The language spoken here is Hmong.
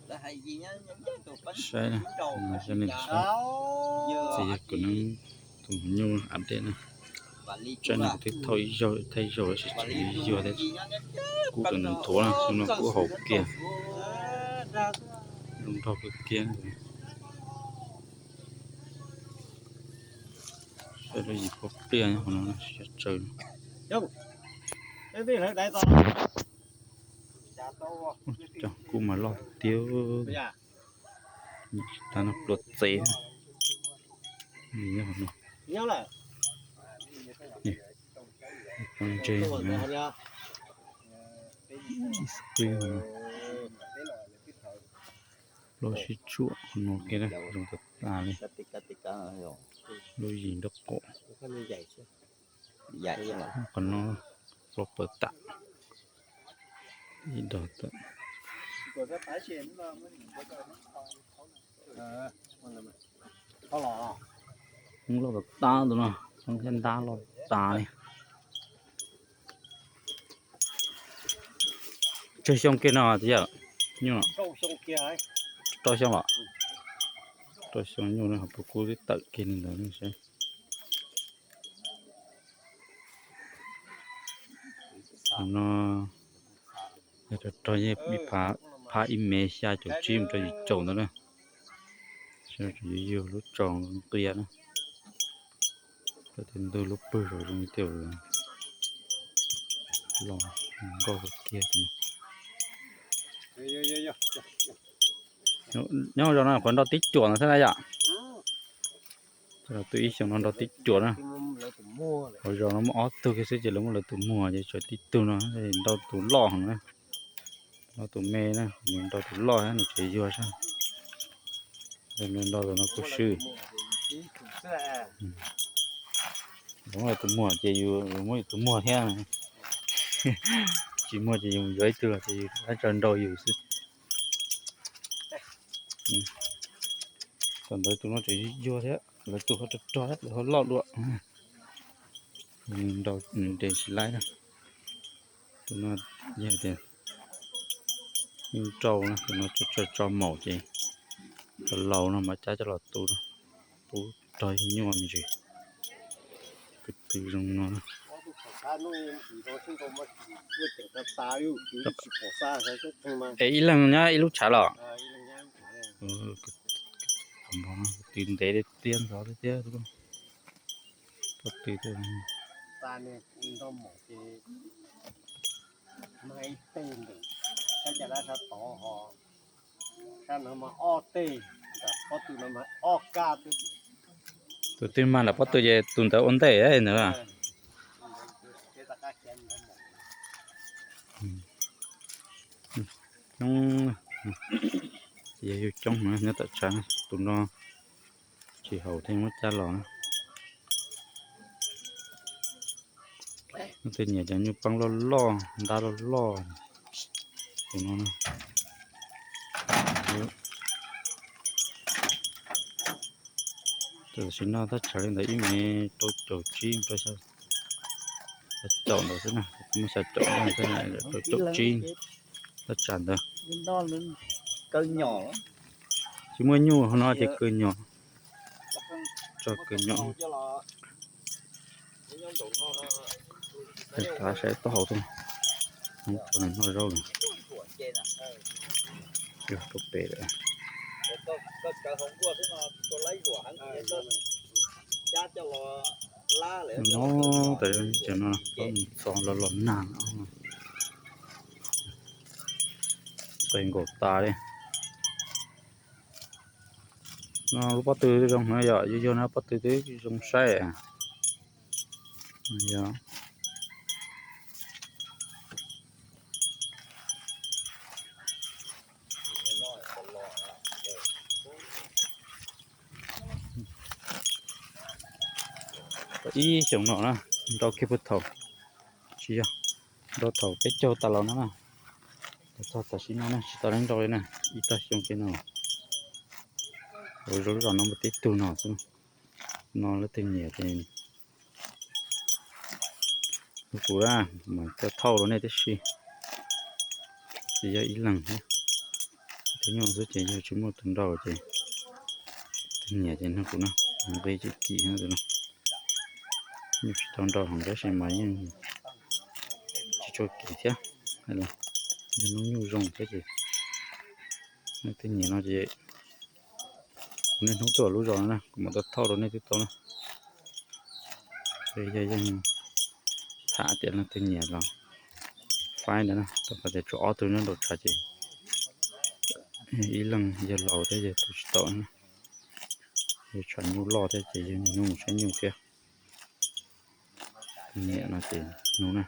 Saib, cov neeg saib, txiv yawg kuv neeb tus nyuj ab dej na. Tsam no kuv twb thauj ib zaug, thaij zaug lawm, tsis tseem yuag thiab. Kub tawm nthuav na, xyoo no kub haum kiag, zoo nraug kawg kiag. Saib lub yim pog pliaj hauv no siab tsawv. Kub mas loj tiag, tsis tas no pluav txev. Pov ntses na, ib sqib no, loj sib tsuam no ke na, zoo tas tas li. Lub yim nraub qaum, qhov no plaub pawg tam, ib dag tawm. Hoob loj tas tas tus no, hoob thiab ntab loj tas li. Tsawg xyoo kiag no txiv yawg? Nyuj rau xyoo los? Rau xyoo nyuj no, ho puas kub twb tawm kiag li ntawd ne saib. No yog rog rog yeej ib phav, phab ib mev xya caum tsib mus rau yim caum ntawd na. Tseem yuag yuag lub tso nqia na. Tab tis ntug lub pwg los zoo li tias los nkauj kawg kiag. Nyob zos no qhuav nrau tib cuam ntawd thiab na yom? Twb ib xyoos no nrau tib cuam na. Hauv zos no muaj ob tug kiag xwb ces lawv muaj lawv tus muag ces tshuav tib tug no, nrau tus loj heev na. Nrau tus me na, nws nrau tus loj thiab nws tseem yuag zog. Nrau tus no kuj swb. Muaj tus muag ces yus muab yus tus muag thiab. Tsis muag ces yus yuav ib tug los ces yus tab tso nrau yus xwb. Thaum ntawd tus no tseem yuag thiab, lawv tus ho rog rog thiab, lawv ho loj dua. Nrau nws nres tsis laib na. Tus no yog tias yeej rau na, tus no tso tso maum ces laus no mas cab coj los tu, tu rog nyuaj me ntsis. Kwv tw zoo no. Es ib leeg nyob ib lub tshav los? Kwv tw ntev tiag, ntev tiag ntxov tiag. Pob tw, tus twg mag nram pob tw ces tus ntawd ua ntej ntawd. Coob, yog yug coob heev nyob tom tshav, tus no tsis haum thiaj muab cab los na. Tej nyiam cov nyuj paab loj loj, ntab loj loj. Tus no, tam sim no thaj tsam li ntawd ib mev rau caum tsib, rau xya caum ntawd xwb na, muaj xya caum, rau caum tsib thaj tsam ntawd. Tsis muaj nyuj no ces kaw nyom, tso kaw nyom. Rov saib taub hau tuaj, tso nws noj zaub lawm. Rau pem lawm. No tas ces no txo los los nag, qes nkaus tas li. No lub pob tw zoo heev yom, yog yog no pob tw twb zoo saib. Yog ib xyoos no na, nrau kiag puag thaum, tsis yog, nrau thaum peb caug tas los no na. Txog tam sim no na tsis tau nrau li na, ib tag xyoo kiag no. Ua zoo lub zos no muaj tib tug no xwb. No leej twg nyiam ces kuv mam coj thauj rau nej tib si. Tsis yog ib leeg thiab, Tus nyuj xwb ces yog tsis muaj tus nrauj ces tus niam ces nug kuv no, nqi tsis kim no, nyuj tsis tau nrauj heev tab sis mas yeej tsis tshua kim thiab. Yog hnub nyuj zoo thiab ces nej twb nyiam no ces kuv niaj hnub tuaj lub zos no na, kuv mam tau thauj rau nej twb tau na. Yog yeej tham tias leej twg nyiam los faib ntawd na, rau qhov tias tsuas ob tug nyob nraum tshav ces ib leeg yawg laus thiab yawg tu tsis tau na, yawg tshav nyuj loj thiab ces yawg nug mus saib nyuj thiab. Tus niam no ces nug na,